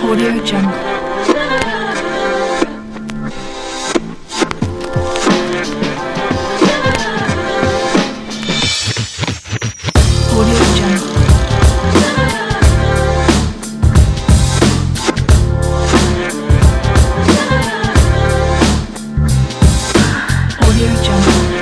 Audio Jungle. Audio Jungle. Audio Jungle.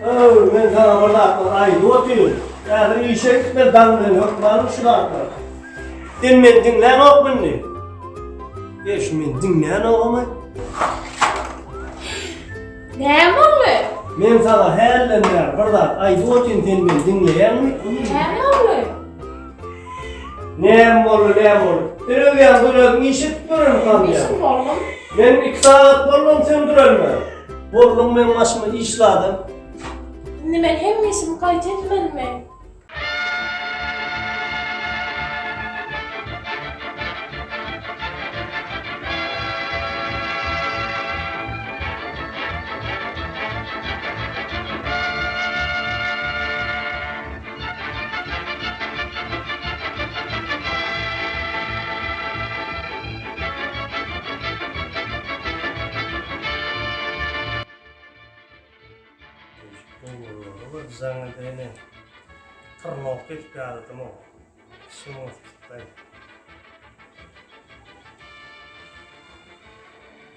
Öw, men saňa bir zatlar aýdyp otyryn. Häzir işe gitmeli daň bilen hökmany şu zatlar. Sen meni diňläňokmy indi? E, şu meni diňlänogamy? Näme boldy? Men saňa hälden bäri bir zat aýdyp otyryn, sen meni diňleýäňmi? Näme boldy? Näme boldy, näme boldy? Sen öýýäň döregiň iş edip ýören sanýaň. Işim boldum. Men 2 sagat boldum sen dürelme. Bolduň meň başyma iş zadam. Indi men hemme işimi gaýta etmelimi?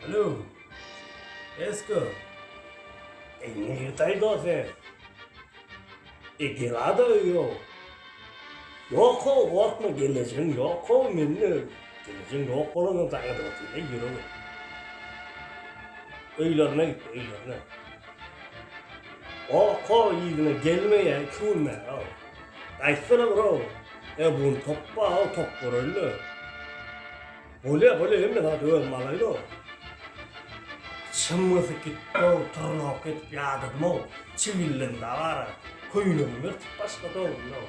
Alo. Esko. Ey, nirde sen? E gelada ýok. Ýok-ow, gorkma, gelejegiň ýok-ow, mende gelejegiň ýok bolandan saňa da otyr, eý ýürege. Öýlerine gitdi, öýlerine. Gork-ow, yzyna gelmeýär, iki gün bäri-ow. Gaýtsana bir-ow. E, bu gün top bar-ow, top göreli. Bolýa, bolýa, hemme zady özüm alaýyn-ow. Çym gysyp gitdi-ow, turnawka edip ýadadym-ow. Çigildem dabara, köýnegimi ýyrtyp başlady-ow indi-ow.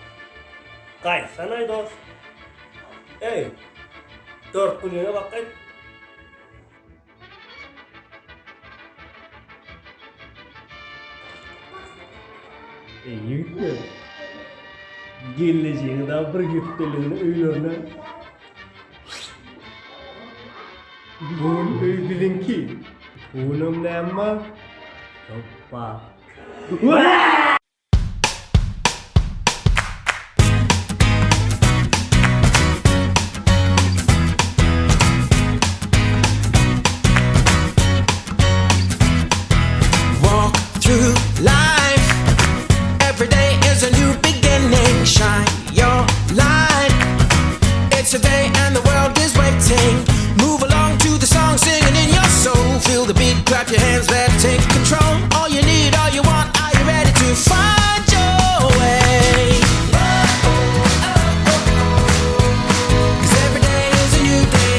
Gaýtsana-aý, dos. Eý, Dörtgulyňa bak gaýt. Eý, ýigitler, gelnejeňi dagy bir hepdeligine öýlerine Bu gün öý biziňki. Bu günem näme bar? Top bar. Walk through life. Every day is a new beginning. Shine your light. It's a day and the world is waiting. Move along to the song singing in your soul. Feel the beat, clap your hands, let it take control. All you need, all you want, are you ready to find your way? 'Cause every day is a new day.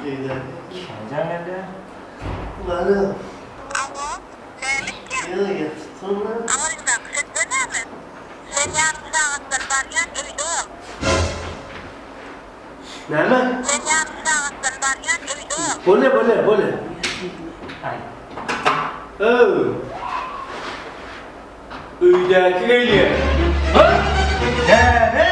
Öýdäki. Kime jaň geldi? Alo. Alo, Mälikmi? Ýok, ýatypsyň-la. Aňryňdaky sesler näme? Men ýarym sagatdan barýan, öýde bol. Näme? Men ýarym sagatdan barýan, öýde bol. Bolýa, bolýa, bolýa. Aý. Öw. Öýdäki gelýär. Ha? Näme?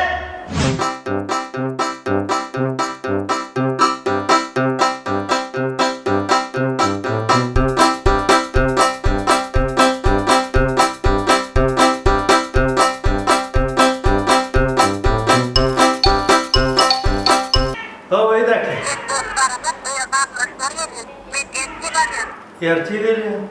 Hawa, öýdäki. Ertir baradak, öýe garyndaşlar gelýär. Men ertir barýan. Ertir gelýär.